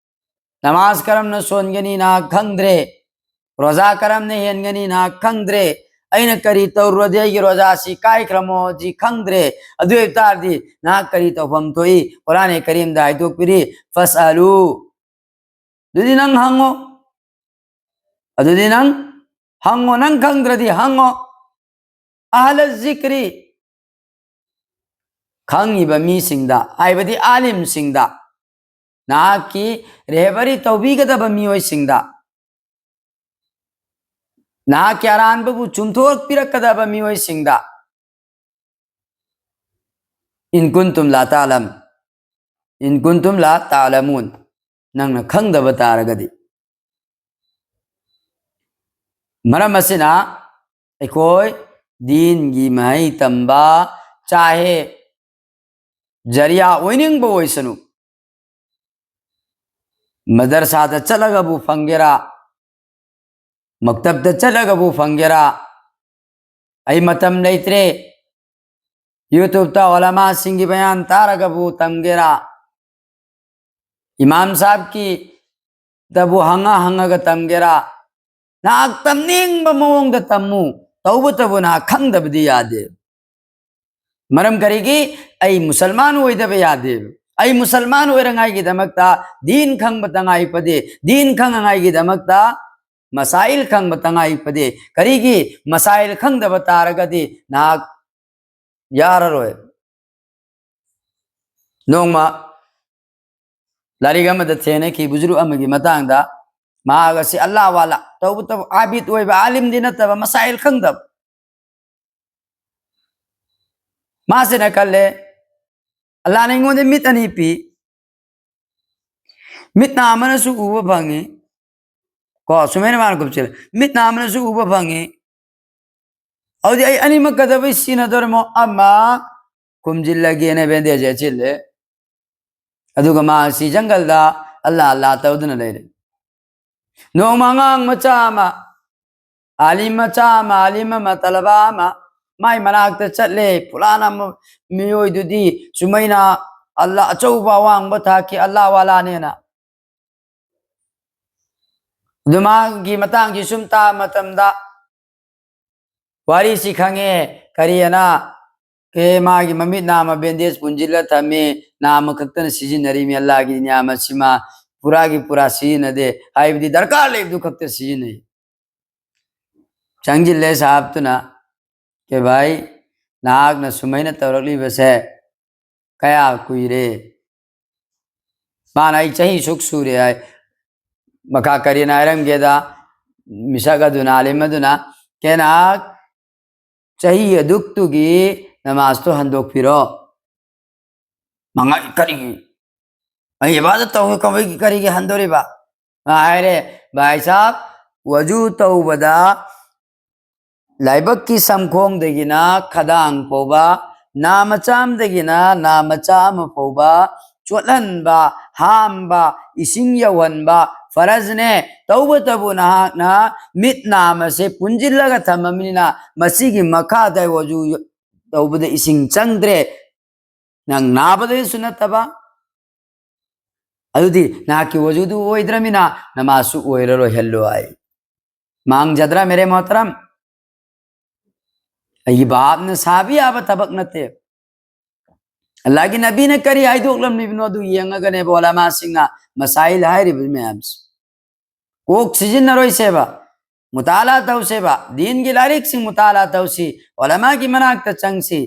ꯅꯃꯥꯖ ꯀꯔꯝꯅ ꯁꯣꯟꯒꯅꯤ ꯅꯍꯥꯛ ꯈꯪꯗ꯭ꯔꯦ, ꯔꯣꯖꯥ ꯀꯔꯝꯅ ꯍꯦꯟꯒꯅꯤ ꯅꯍꯥꯛ ꯈꯪꯗ꯭ꯔꯦ, ꯑꯩꯅ ꯀꯔꯤ ꯇꯧꯔꯨꯔꯗꯤ ꯑꯩꯒꯤ ꯔꯣꯖꯥꯁꯤ ꯀꯥꯏꯈ꯭ꯔꯃꯣ ꯁꯤ ꯈꯪꯗ꯭ꯔꯦ꯫ ꯑꯗꯨ ꯑꯣꯏꯕ ꯇꯥꯔꯗꯤ ꯅꯍꯥꯛ ꯀꯔꯤ ꯇꯧꯐꯝ ꯊꯣꯛꯏ? ꯀꯨꯔꯥꯟ ꯀꯔꯤꯝꯗ ꯍꯥꯏꯗꯣꯛꯄꯤꯔꯤ, "ꯐꯁꯑꯂꯨ"꯫ ꯑꯗꯨꯗꯤ ꯅꯪ ꯍꯪꯉꯣ꯫ ꯑꯗꯨꯗꯤ ꯅꯪ ꯍꯪꯉꯣ, ꯅꯪ ꯈꯪꯗ꯭ꯔꯗꯤ ꯍꯪꯉꯣ꯫ "ꯑꯍꯂ ꯖꯤꯀ꯭ꯔꯤ", ꯈꯪꯉꯤꯕ ꯃꯤꯁꯤꯡꯗ, ꯍꯥꯏꯕꯗꯤ ꯑꯥꯂꯤꯝꯁꯤꯡꯗ, ꯅꯍꯥꯛꯀꯤ ꯔꯦꯍꯕꯔꯤ ꯇꯧꯕꯤꯒꯗꯕ ꯃꯤꯑꯣꯏꯁꯤꯡꯗ, ꯅꯍꯥꯛꯀꯤ ꯑꯔꯥꯟꯕꯕꯨ ꯆꯨꯝꯊꯣꯛꯄꯤꯔꯛꯀꯗꯕ ꯃꯤꯑꯣꯏꯁꯤꯡꯗ, "ꯏꯟ ꯀꯨꯟꯇꯨꯝ ꯂꯥ ꯇꯥꯂꯝ, ꯏꯟ ꯀꯨꯟꯇꯨꯝ ꯂꯥ ꯇꯥꯂꯃꯨꯟ", ꯅꯪꯅ ꯈꯪꯗꯕ ꯇꯥꯔꯒꯗꯤ꯫ ꯃꯔꯝ ꯑꯁꯤꯅ ꯑꯩꯈꯣꯏ ꯗꯤꯟꯒꯤ ꯃꯍꯩ ꯇꯝꯕ, ꯆꯥꯍꯦ ꯖꯔꯤꯌꯥ ꯑꯣꯏꯅꯤꯡꯕ ꯑꯣꯏꯁꯅꯨ, ꯃꯗꯔꯁꯥꯗ ꯆꯠꯂꯒꯕꯨ ꯐꯪꯒꯦꯔꯥ, ꯃꯛꯇꯕꯇ ꯆꯠꯂꯒꯕꯨ ꯐꯪꯒꯦꯔꯥ, ꯑꯩ ꯃꯇꯝ ꯂꯩꯇ꯭ꯔꯦ, YouTubeꯇ ꯎꯂꯃꯥꯁꯤꯡꯒꯤ ꯕꯌꯥꯟ ꯇꯥꯔꯒꯕꯨ ꯇꯝꯒꯦꯔꯥ, ꯏꯃꯥꯝ ꯁꯥꯍꯕꯀꯤ ꯗꯕꯨ ꯍꯪꯉ ꯍꯪꯉꯒ ꯇꯝꯒꯦꯔꯥ, ꯅꯍꯥꯛ ꯇꯝꯅꯤꯡꯕ ꯃꯑꯣꯡꯗ ꯇꯝꯃꯨ, ꯇꯧꯕꯇꯕꯨ ꯅꯍꯥꯛ ꯈꯪꯗꯕꯗꯤ ꯌꯥꯗꯦ꯫ ꯃꯔꯝ ꯀꯔꯤꯒꯤ? ꯑꯩ ꯃꯨꯁꯜꯃꯥꯟ ꯑꯣꯏꯗꯕ ꯌꯥꯗꯦꯕ꯫ ꯑꯩ ꯃꯨꯁꯜꯃꯥꯟ ꯑꯣꯏꯔꯉꯥꯏꯒꯤꯗꯃꯛꯇ ꯗꯤꯟ ꯈꯪꯕ ꯇꯉꯥꯏ ꯐꯗꯦ꯫ ꯗꯤꯟ ꯈꯪꯉꯉꯥꯏꯒꯤꯗꯃꯛꯇ ꯃꯁꯥꯏꯜ ꯈꯪꯕ ꯇꯉꯥꯏ ꯐꯗꯦ꯫ ꯀꯔꯤꯒꯤ? ꯃꯁꯥꯏꯜ ꯈꯪꯗꯕ ꯇꯥꯔꯒꯗꯤ ꯅꯍꯥꯛ ꯌꯥꯔꯔꯣꯏ꯫ ꯅꯣꯡꯃ ꯂꯥꯏꯔꯤꯛ ꯑꯃꯗ ꯊꯦꯡꯅꯈꯤ, ꯕꯨꯖꯨꯔꯨꯛ ꯑꯃꯒꯤ ꯃꯇꯥꯡꯗ꯫ ꯃꯍꯥꯛ ꯑꯁꯤ ꯑꯜꯂꯥ ꯋꯥꯂꯥ, ꯇꯧꯕꯇꯕꯨ ꯑꯥꯕꯤꯗ ꯑꯣꯏꯕ, ꯑꯥꯂꯤꯝꯗꯤ ꯅꯠꯇꯕ, ꯃꯁꯥꯏꯜ ꯈꯪꯗꯕ꯫ ꯃꯥꯁꯤꯅ ꯈꯜꯂꯦ, "ꯑꯜꯂꯥꯅ ꯑꯩꯉꯣꯟꯗ ꯃꯤꯠ ꯑꯅꯤ ꯄꯤ, ꯃꯤꯠ ꯅꯥ ꯑꯃꯅꯁꯨ ꯎꯕ ꯐꯪꯉꯤ", ꯀꯣ, ꯁꯨꯃꯥꯏꯅ ꯃꯥꯅ ꯈꯨꯝꯁꯤꯜꯂꯦ, "ꯃꯤꯠ ꯅꯥ ꯑꯃꯅꯁꯨ ꯎꯕ ꯐꯪꯉꯤ, ꯑꯗꯨꯗꯤ ꯑꯩ ꯑꯅꯤꯃꯛ ꯀꯩꯗꯧꯕꯩ ꯁꯤꯖꯤꯟꯅꯗꯣꯔꯤꯃꯣ?" ꯑꯃ ꯈꯨꯝꯖꯤꯜꯂꯒꯦꯅ ꯕꯦꯟꯗꯦꯖ ꯌꯦꯠꯁꯤꯜꯂꯦ꯫ ꯑꯗꯨꯒ ꯃꯥꯁꯤ ꯖꯪꯒꯜꯗ ꯑꯜꯂꯥ ꯑꯜꯂꯥ ꯇꯧꯗꯨꯅ ꯂꯩꯔꯦ꯫ ꯅꯣꯡꯃ ꯑꯉꯥꯡ ꯃꯆꯥ ꯑꯃ, ꯑꯥꯂꯤꯝ ꯃꯆꯥ ꯑꯃ, ꯑꯥꯂꯤꯝ ꯑꯃ, ꯇꯂꯕꯥ ꯑꯃ, ꯃꯥꯏ ꯃꯅꯥꯛꯇ ꯆꯠꯂꯦ꯫ "ꯐꯨꯂꯥꯟ ꯑꯃ ꯃꯤꯑꯣꯏꯗꯨꯗꯤ ꯁꯨꯃꯥꯏꯅ ꯑꯜꯂꯥ ꯑꯆꯧꯕ ꯑꯋꯥꯡꯕ ꯊꯥꯛꯀꯤ ꯑꯜꯂꯥ ꯋꯥꯂꯥꯅꯦꯅ"꯫ ꯑꯗꯨ ꯃꯥꯒꯤ ꯃꯇꯥꯡꯁꯤ ꯁꯨꯝ ꯇꯥꯕ ꯃꯇꯝꯗ ꯋꯥꯔꯤꯁꯤ ꯈꯪꯉꯦ꯫ ꯀꯔꯤ ꯑꯅꯥ? ꯑꯦ, ꯃꯥꯒꯤ ꯃꯃꯤꯠ ꯅꯥꯝꯃ ꯕꯦꯟꯗꯦꯖ ꯄꯨꯟꯁꯤꯜꯂ ꯊꯝꯃꯤ, ꯅꯥꯝꯃ ꯈꯛꯇꯅ ꯁꯤꯖꯤꯟꯅꯔꯤꯃꯤ꯫ ꯑꯜꯂꯥꯒꯤ ꯅꯤꯌꯥꯃꯠꯁꯤꯃ ꯄꯨꯔꯥꯒꯤ ꯄꯨꯔꯥ ꯁꯤꯖꯤꯟꯅꯗꯦ, ꯍꯥꯏꯕꯗꯤ ꯗꯔꯀꯥꯔ ꯂꯩꯕꯗꯨ ꯈꯛꯇ ꯁꯤꯖꯤꯟꯅꯩ꯫ ꯆꯪꯁꯤꯜꯂꯦ ꯁꯥꯍꯕꯇꯨꯅ, "ꯀꯦ ꯚꯥꯏ, ꯅꯍꯥꯛꯅ ꯁꯨꯃꯥꯏꯅ ꯇꯧꯔꯛꯂꯤꯕꯁꯦ ꯀꯌꯥ ꯀꯨꯏꯔꯦ?" ꯃꯥꯅ, "ꯑꯩ ꯆꯍꯤ ꯁꯨꯛ ꯁꯨꯔꯦ" ꯍꯥꯏ꯫ ꯃꯈꯥ ꯀꯔꯤꯅ ꯍꯥꯏꯔꯝꯒꯦꯗ, ꯃꯤꯁꯛ ꯑꯗꯨꯅ, ꯑꯥꯂꯤꯝ ꯑꯗꯨꯅ, "ꯀꯦ, ꯅꯍꯥꯛ ꯆꯍꯤ ꯑꯗꯨꯛꯇꯨꯒꯤ ꯅꯃꯥꯖꯇꯨ ꯍꯟꯗꯣꯛꯄꯤꯔꯣ"꯫ ꯃꯉꯥꯏ ꯀꯔꯤꯒꯤ? "ꯑꯩ ꯏꯕꯥꯗꯠ ꯇꯧꯕ ꯀꯃꯥꯏ-, ꯀꯔꯤꯒꯤ ꯍꯟꯗꯣꯔꯤꯕ?" ꯃꯥ ꯍꯥꯏꯔꯦ, "ꯚꯥꯏ ꯁꯥꯍꯕ, ꯋꯖꯨ ꯇꯧꯕꯗ ꯂꯥꯏꯕꯛꯀꯤ ꯁꯝꯈꯣꯡꯗꯒꯤꯅ ꯈꯗꯥꯡ ꯐꯥꯎꯕ, ꯅꯥ ꯃꯆꯥ ꯑꯃꯗꯒꯤꯅ ꯅꯥ ꯃꯆꯥ ꯑꯃ ꯐꯥꯎꯕ ꯆꯣꯠꯍꯟꯕ, ꯍꯥꯝꯕ, ꯏꯁꯤꯡ ꯌꯧꯍꯟꯕ ꯐꯔꯖꯅꯦ꯫ ꯇꯧꯕꯇꯕꯨ ꯅꯍꯥꯛꯅ ꯃꯤꯠ ꯅꯥꯝꯃꯁꯦ ꯄꯨꯟꯁꯤꯜꯂꯒ ꯊꯝꯃꯕꯅꯤꯅ ꯃꯁꯤꯒꯤ ꯃꯈꯥꯗ ꯋꯖꯨ ꯇꯧꯕꯗ ꯏꯁꯤꯡ ꯆꯪꯗ꯭ꯔꯦ꯫ ꯅꯪ ꯅꯥꯕꯗꯁꯨ ꯅꯠꯇꯕ, ꯑꯗꯨꯗꯤ ꯅꯍꯥꯛꯀꯤ ꯋꯖꯨꯗꯨ ꯑꯣꯏꯗ꯭ꯔꯃꯤꯅ ꯅꯃꯥꯖꯁꯨ ꯑꯣꯏꯔꯔꯣꯏ ꯍꯜꯂꯣ ꯍꯥꯏ꯫ ꯃꯥꯡꯖꯗ꯭ꯔꯥ ꯃꯦꯔꯦ ꯃꯣꯍꯇꯔꯝ? ꯑꯩꯒꯤ ꯚꯥꯞꯅ ꯁꯥꯕ ꯌꯥꯕ ꯊꯕꯛ ꯅꯠꯇꯦ꯫ ꯑꯜꯂꯥꯍꯒꯤ ꯅꯕꯤꯅ ꯀꯔꯤ ꯍꯥꯏꯗꯣꯛꯂꯝꯂꯤꯕꯅꯣ ꯑꯗꯨ ꯌꯦꯡꯉꯒꯅꯦꯕ ꯑꯣꯂꯃꯥꯁꯤꯡꯅ ꯃꯁꯥꯏꯜ ꯍꯥꯏꯔꯤꯕ ꯃꯌꯥꯝꯁꯦ꯫ ꯀꯣꯛ ꯁꯤꯖꯤꯟꯅꯔꯣꯏꯁꯦꯕ, ꯃꯨꯇꯥꯂꯥ ꯇꯧꯁꯦꯕ, ꯗꯤꯟꯒꯤ ꯂꯥꯏꯔꯤꯛꯁꯤꯡ ꯃꯨꯇꯥꯂꯥ ꯇꯧꯁꯤ, ꯑꯣꯂꯃꯥꯒꯤ ꯃꯅꯥꯛꯇ ꯆꯪꯁꯤ꯫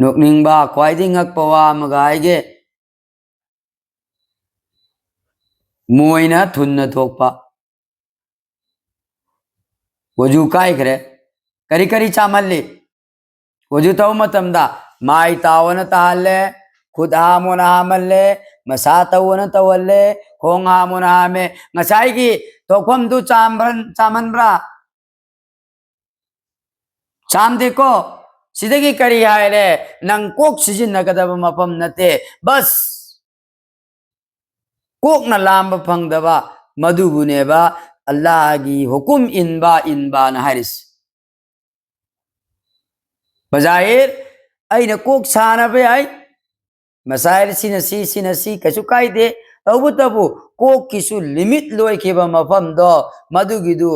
ꯅꯣꯛꯅꯤꯡꯕ ꯈ꯭ꯋꯥꯏꯗꯒꯤ ꯉꯛꯄ ꯋꯥ ꯑꯃꯒ ꯍꯥꯏꯒꯦ, ꯃꯣꯏꯅ ꯊꯨꯟꯅ ꯊꯣꯛꯄ꯫ ꯋꯖꯨ ꯀꯥꯏꯈ꯭ꯔꯦ꯫ ꯀꯔꯤ ꯀꯔꯤ ꯆꯥꯃꯜꯂꯤ? ꯋꯖꯨ ꯇꯧꯕ ꯃꯇꯝꯗ ꯃꯥꯏ ꯇꯥꯎꯑꯅ ꯇꯥꯍꯜꯂꯦ, ꯈꯨꯠ ꯍꯥꯝꯃꯣꯅ ꯍꯥꯝꯍꯜꯂꯦ, ꯃꯁꯥ ꯇꯧꯑꯅ ꯇꯧꯍꯜꯂꯦ, ꯈꯣꯡ ꯍꯥꯝꯃꯣꯅ ꯍꯥꯝꯃꯦ꯫ ꯉꯁꯥꯏꯒꯤ ꯊꯣꯛꯐꯝꯗꯨ ꯆꯥꯝꯕ꯭ꯔ-, ꯆꯥꯝꯍꯟꯕ꯭ꯔꯥ? ꯆꯥꯝꯗꯦꯀꯣ꯫ ꯁꯤꯗꯒꯤ ꯀꯔꯤ ꯍꯥꯏꯔꯦ? ꯅꯪ ꯀꯣꯛ ꯁꯤꯖꯤꯟꯅꯒꯗꯕ ꯃꯐꯝ ꯅꯠꯇꯦ꯫ ꯕꯁ ꯀꯣꯛꯅ ꯂꯥꯝꯕ ꯐꯪꯗꯕ, ꯃꯗꯨꯕꯨꯅꯦꯕ ꯑꯜꯂꯥꯍꯒꯤ ꯍꯨꯀꯨꯝ ꯏꯟꯕ, ꯏꯟꯕꯅ ꯍꯥꯏꯔꯤꯁꯤ꯫ ꯕꯖꯥꯍꯤꯔ ꯑꯩꯅ ꯀꯣꯛ ꯁꯥꯟꯅꯕ ꯌꯥꯏ, ꯃꯁꯥꯏꯜ ꯁꯤꯅ ꯁꯤ, ꯁꯤꯅ ꯁꯤ, ꯀꯩꯁꯨ ꯀꯥꯏꯗꯦ꯫ ꯇꯧꯕꯇꯕꯨ ꯀꯣꯛꯀꯤꯁꯨ ꯂꯤꯃꯤꯠ ꯂꯣꯏꯈꯤꯕ ꯃꯐꯝꯗꯣ, ꯃꯗꯨꯒꯤꯗꯨ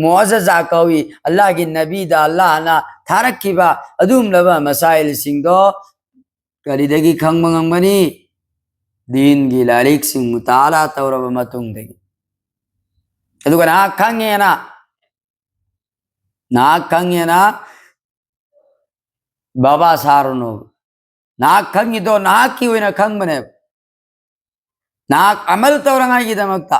ꯃꯨꯑꯖꯖꯥ ꯀꯧꯏ꯫ ꯑꯜꯂꯥꯍꯒꯤ ꯅꯕꯤꯗ ꯑꯜꯂꯥꯍꯅ ꯊꯥꯔꯛꯈꯤꯕ ꯑꯗꯨꯒꯨꯝꯂꯕ ꯃꯁꯥꯏꯜꯁꯤꯡꯗꯣ ꯀꯔꯤꯗꯒꯤ ꯈꯪꯕ ꯉꯝꯒꯅꯤ? ꯗꯤꯟꯒꯤ ꯂꯥꯏꯔꯤꯛꯁꯤꯡ ꯃꯨꯇꯥꯂꯥ ꯇꯧꯔꯕ ꯃꯇꯨꯡꯗꯒꯤ꯫ ꯑꯗꯨꯒ ꯅꯍꯥꯛ ꯈꯪꯉꯦꯅ, ꯅꯍꯥꯛ ꯈꯪꯉꯦꯅ ꯕꯥꯕꯥ ꯁꯥꯔꯨꯅꯣ꯫ ꯅꯍꯥꯛ ꯈꯪꯉꯤꯗꯣ ꯅꯍꯥꯛꯀꯤ ꯑꯣꯏꯅ ꯈꯪꯕꯅꯦꯕ꯫ ꯅꯍꯥꯛ ꯑꯃꯜ ꯇꯧꯔꯉꯥꯏꯒꯤꯗꯃꯛꯇ꯫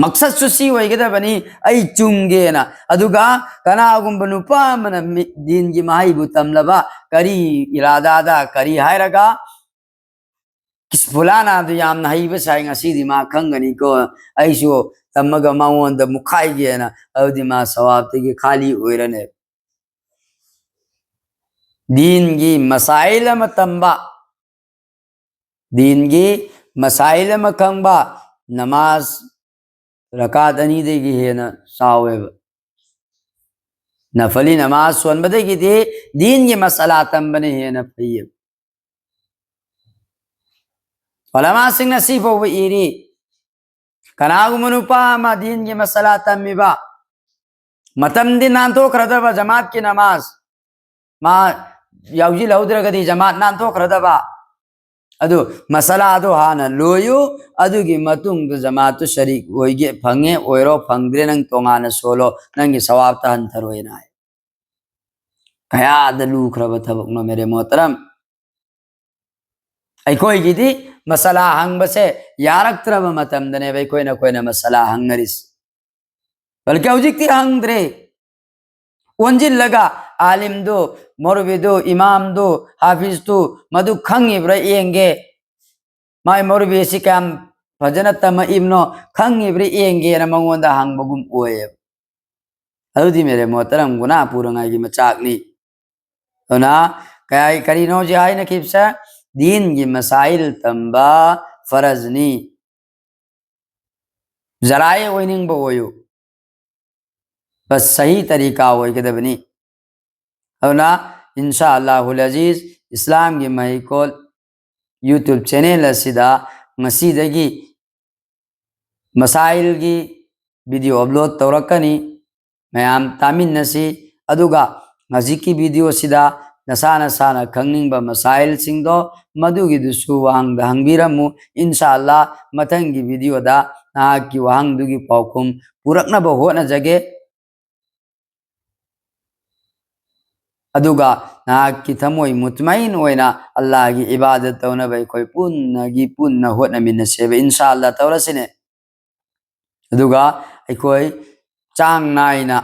ꯃꯛꯁꯠꯁꯨ ꯁꯤ ꯑꯣꯏꯒꯗꯕꯅꯤ, ꯑꯩ ꯆꯨꯝꯒꯦꯅ꯫ ꯑꯗꯨꯒ ꯀꯅꯥꯒꯨꯝꯕ ꯅꯨꯄꯥ ꯑꯃꯅ ꯃꯤ-, ꯗꯤꯟꯒꯤ ꯃꯍꯩꯕꯨ ꯇꯝꯂꯕ, ꯀꯔꯤ ꯏꯔꯥꯗꯥꯗ ꯀꯔꯤ ꯍꯥꯏꯔꯒ, "ꯏꯁ, ꯐꯨꯂꯥꯅꯥꯗꯨ ꯌꯥꯝꯅ ꯍꯩꯕ ꯁꯥꯏ, ꯉꯁꯤꯗꯤ ꯃꯥ ꯈꯪꯒꯅꯤꯀꯣ, ꯑꯩꯁꯨ ꯇꯝꯃꯒ ꯃꯉꯣꯟꯗ ꯃꯨꯛꯈꯥꯏꯒꯦꯅ", ꯑꯗꯨꯗꯤ ꯃꯥ ꯁꯋꯥꯕꯇꯒꯤ ꯈꯥꯂꯤ ꯑꯣꯏꯔꯅꯦꯕ꯫ ꯗꯤꯟꯒꯤ ꯃꯁꯥꯏꯜ ꯑꯃ ꯇꯝꯕ, ꯗꯤꯟꯒꯤ ꯃꯁꯥꯏꯜ ꯑꯃ ꯈꯪꯕ, ꯅꯃꯥꯖ ꯔꯀꯥꯠ ꯑꯅꯤꯗꯒꯤ ꯍꯦꯟꯅ ꯆꯥꯎꯋꯦꯕ꯫ ꯅꯐꯂꯤ ꯅꯃꯥꯖ ꯁꯣꯟꯕꯗꯒꯤꯗꯤ ꯗꯤꯟꯒꯤ ꯃꯁꯥꯂꯥ ꯇꯝꯕꯅ ꯍꯦꯟꯅ ꯐꯩꯌꯦꯕ꯫ ꯎꯂꯃꯥꯁꯤꯡꯅ ꯁꯤ ꯐꯥꯎꯕ ꯏꯔꯤ, ꯀꯅꯥꯒꯨꯝꯕ ꯅꯨꯄꯥ ꯑꯃ ꯗꯤꯟꯒꯤ ꯃꯁꯥꯂꯥ ꯇꯝꯃꯤꯕ, ꯃꯇꯝꯗꯤ ꯅꯥꯟꯊꯣꯛꯈ꯭ꯔꯗꯕ ꯖꯃꯥꯠꯀꯤ ꯅꯃꯥꯖ, ꯃꯥ ꯌꯥꯎꯁꯤꯜꯍꯧꯗ꯭ꯔꯒꯗꯤ ꯖꯃꯥꯠ ꯅꯥꯟꯊꯣꯛꯈ꯭ꯔꯗꯕ꯫ ꯑꯗꯨ ꯃꯁꯥꯂꯥꯗꯣ ꯍꯥꯟꯅ ꯂꯣꯏꯌꯨ, ꯑꯗꯨꯒꯤ ꯃꯇꯨꯡꯗ ꯖꯃꯥꯠꯇꯨ ꯁꯔꯤꯛ ꯑꯣꯏꯒꯦ, ꯐꯪꯉꯦ ꯑꯣꯏꯔꯣ, ꯐꯪꯗ꯭ꯔꯦ ꯅꯪ ꯇꯣꯉꯥꯟꯅ ꯁꯣꯜꯂꯣ, ꯅꯪꯒꯤ ꯁꯋꯥꯕꯇ ꯍꯟꯊꯔꯣꯏꯅ ꯍꯥꯏ꯫ ꯀꯌꯥꯗ ꯂꯨꯈ꯭ꯔꯕ ꯊꯕꯛꯅꯣ ꯃꯦꯔꯦ ꯃꯣꯍꯇꯔꯝ꯫ ꯑꯩꯈꯣꯏꯒꯤꯗꯤ ꯃꯁꯥꯂꯥ ꯍꯪꯕꯁꯦ ꯌꯥꯔꯛꯇ꯭ꯔꯕ ꯃꯇꯝꯗꯅꯦꯕ ꯑꯩꯈꯣꯏꯅ, ꯑꯩꯈꯣꯏꯅ ꯃꯁꯥꯂꯥ ꯍꯪꯅꯔꯤꯁꯦ꯫ ꯕꯜꯀꯤ ꯍꯧꯖꯤꯛꯇꯤ ꯍꯪꯗ꯭ꯔꯦ꯫ ꯑꯣꯟꯁꯤꯜꯂꯒ ꯑꯥꯂꯤꯝꯗꯨ, ꯃꯧꯂꯕꯤꯗꯨ, ꯏꯃꯥꯝꯗꯨ, ꯍꯥꯐꯤꯖꯇꯨ ꯃꯗꯨ ꯈꯪꯉꯤꯕ꯭ꯔꯥ ꯌꯦꯡꯒꯦ, ꯃꯥꯏ ꯃꯧꯂꯕꯤ ꯑꯁꯤ ꯀꯌꯥꯝ ꯐꯖꯅ ꯇꯝꯃꯛꯏꯕꯅꯣ ꯈꯪꯉꯤꯕ꯭ꯔꯥ ꯌꯦꯡꯒꯦꯅ ꯃꯉꯣꯟꯗ ꯍꯪꯕꯒꯨꯝ ꯑꯣꯏꯌꯦꯕ꯫ ꯑꯗꯨꯗꯤ ꯃꯦꯔꯦ ꯃꯣꯍꯇꯔꯝ, ꯒꯨꯅꯥ ꯄꯨꯔꯉꯥꯏꯒꯤ ꯃꯆꯥꯛꯅꯤ꯫ ꯑꯗꯨꯅ ꯀꯌꯥ-, ꯀꯔꯤꯅꯣ ꯍꯧꯖꯤꯛ ꯍꯥꯏꯅꯈꯤꯕꯁꯦ? ꯗꯤꯟꯒꯤ ꯃꯁꯥꯏꯜ ꯇꯝꯕ ꯐꯔꯖꯅꯤ꯫ ꯖꯔꯥꯏ ꯑꯣꯏꯅꯤꯡꯕ ꯑꯣꯏꯌꯨ, ꯕꯁ ꯁꯍꯤ ꯇꯔꯤꯀꯥ ꯑꯣꯏꯒꯗꯕꯅꯤ꯫ ꯑꯗꯨꯅ ꯏꯟꯁꯥ ꯑꯜꯂꯥꯍꯨꯜ ꯑꯖꯤꯖ, ꯏꯁꯂꯥꯝꯒꯤ ꯃꯍꯩꯀꯣꯜ YouTube ꯆꯦꯅꯦꯜ ꯑꯁꯤꯗ ꯉꯁꯤꯗꯒꯤ ꯃꯁꯥꯏꯜꯒꯤ video upload ꯇꯧꯔꯛꯀꯅꯤ꯫ ꯃꯌꯥꯝ ꯇꯥꯃꯤꯟꯅꯁꯤ꯫ ꯑꯗꯨꯒ ꯍꯧꯖꯤꯛꯀꯤ video ꯁꯤꯗ ꯅꯁꯥ ꯅꯁꯥꯅ ꯈꯪꯅꯤꯡꯕ ꯃꯁꯥꯏꯜꯁꯤꯡꯗꯣ ꯃꯗꯨꯒꯤꯗꯨꯁꯨ ꯋꯥꯍꯪꯗ ꯍꯪꯕꯤꯔꯝꯃꯨ꯫ ꯏꯟꯁꯥ ꯑꯜꯂꯥ ꯃꯊꯪꯒꯤ video ꯗ ꯅꯍꯥꯛꯀꯤ ꯋꯥꯍꯪꯗꯨꯒꯤ ꯄꯥꯎꯈꯨꯝ ꯄꯨꯔꯛꯅꯕ ꯍꯣꯠꯅꯖꯒꯦ꯫ ꯑꯗꯨꯒ ꯅꯍꯥꯛꯀꯤ ꯊꯃꯣꯏ ꯃꯨꯠꯃꯏꯟ ꯑꯣꯏꯅ ꯑꯜꯂꯥꯍꯒꯤ ꯏꯕꯥꯗꯠ ꯇꯧꯅꯕ ꯑꯩꯈꯣꯏ ꯄꯨꯟꯅꯒꯤ ꯄꯨꯟꯅ ꯍꯣꯠꯅꯃꯤꯟꯅꯁꯦꯕ, ꯏꯟꯁꯥ ꯑꯜꯂꯥ ꯇꯧꯔꯁꯤꯅꯦ꯫ ꯑꯗꯨꯒ ꯑꯩꯈꯣꯏ ꯆꯥꯡ ꯅꯥꯏꯅ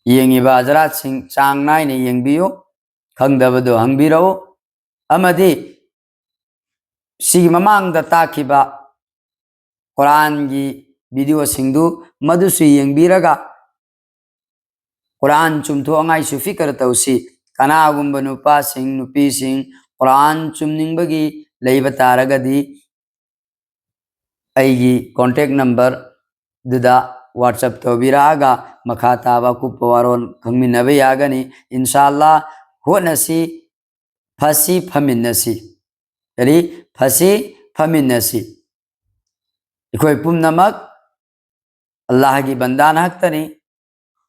ꯌꯦꯡꯉꯤꯕ ꯍꯖꯔꯥꯠꯁꯤꯡ ꯆꯥꯡ ꯅꯥꯏꯅ ꯌꯦꯡꯕꯤꯌꯨ, ꯈꯪꯗꯕꯗꯨ ꯍꯪꯕꯤꯔꯛꯎ, ꯑꯃꯗꯤ ꯁꯤꯒꯤ ꯃꯃꯥꯡꯗ ꯇꯥꯛꯈꯤꯕ ꯀꯨꯔꯥꯟꯒꯤ video ꯁꯤꯡꯗꯨ ꯃꯗꯨꯁꯨ ꯌꯦꯡꯕꯤꯔꯒ ꯀꯨꯔꯥꯟ ꯆꯨꯝꯊꯣꯛꯉꯥꯏꯁꯨ ꯐꯤꯀꯔ ꯇꯧꯁꯤ꯫ ꯀꯅꯥꯒꯨꯝꯕ ꯅꯨꯄꯥꯁꯤꯡ, ꯅꯨꯄꯤꯁꯤꯡ ꯀꯨꯔꯥꯟ ꯆꯨꯝꯅꯤꯡꯕꯒꯤ ꯂꯩꯕ ꯇꯥꯔꯒꯗꯤ ꯑꯩꯒꯤ contact number ꯗꯨꯗ WhatsApp ꯇꯧꯕꯤꯔꯛꯑꯒ ꯃꯈꯥ ꯇꯥꯕ ꯑꯀꯨꯞꯄ ꯋꯥꯔꯣꯜ ꯈꯪꯃꯤꯟꯅꯕ ꯌꯥꯒꯅꯤ꯫ ꯏꯟꯁꯥ ꯑꯜꯂꯥ ꯍꯣꯠꯅꯁꯤ, ꯐꯁꯤ, ꯐꯃꯤꯟꯅꯁꯤ꯫ ꯀꯔꯤ? ꯐꯁꯤ, ꯐꯃꯤꯟꯅꯁꯤ꯫ ꯑꯩꯈꯣꯏ ꯄꯨꯝꯅꯃꯛ ꯑꯜꯂꯥꯍꯒꯤ ꯕꯟꯗꯥ ꯉꯥꯛꯇꯅꯤ꯫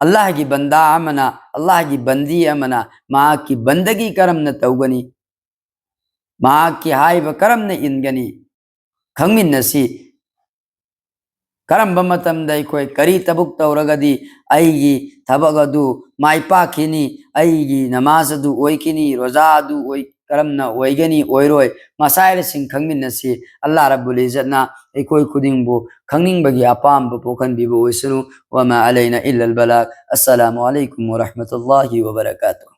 ꯑꯜꯂꯥꯍꯒꯤ ꯕꯟꯗꯥ ꯑꯃꯅ ꯑꯜꯂꯥꯍꯒꯤ ꯕꯟꯗꯤ ꯑꯃꯅ ꯃꯍꯥꯛꯀꯤ ꯕꯟꯗꯒꯤ ꯀꯔꯝꯅ ꯇꯧꯒꯅꯤ? ꯃꯍꯥꯛꯀꯤ ꯍꯥꯏꯕ ꯀꯔꯝꯅ ꯏꯟꯒꯅꯤ? ꯈꯪꯃꯤꯟꯅꯁꯤ꯫ ꯀꯔꯝꯕ ꯃꯇꯝꯗ ꯑꯩꯈꯣꯏ ꯀꯔꯤ ꯊꯕꯛ ꯇꯧꯔꯒꯗꯤ ꯑꯩꯒꯤ ꯊꯕꯛ ꯑꯗꯨ ꯃꯥꯏ ꯄꯥꯛꯈꯤꯅꯤ, ꯑꯩꯒꯤ ꯅꯃꯥꯖ ꯑꯗꯨ ꯑꯣꯏꯈꯤꯅꯤ, ꯔꯣꯖꯥ ꯑꯗꯨ ꯑꯣꯏ-, ꯀꯔꯝꯅ ꯑꯣꯏꯒꯅꯤ, ꯑꯣꯏꯔꯣꯏ, ꯃꯁꯥꯏꯜꯁꯤꯡ ꯈꯪꯃꯤꯟꯅꯁꯤ꯫ ꯑꯜꯂꯥꯍ ꯔꯕꯨꯜ ꯏꯖꯠꯅ ꯑꯩꯈꯣꯏ ꯈꯨꯗꯤꯡꯕꯨ ꯈꯪꯅꯤꯡꯕꯒꯤ ꯑꯄꯥꯝꯕ ꯄꯣꯛꯍꯟꯕꯤꯕ ꯑꯣꯏꯁꯅꯨ꯫ ꯋꯃꯥ ꯑꯂꯩꯅ ꯏꯜꯂꯜ ꯕꯂꯥꯒ꯫ ꯑꯁꯁꯂꯥꯃꯨ ꯑꯂꯩꯀꯨꯝ ꯋꯔꯍꯃꯇꯨꯜꯂꯥꯍꯤ ꯋꯕꯔꯀꯥꯇꯨꯍ꯫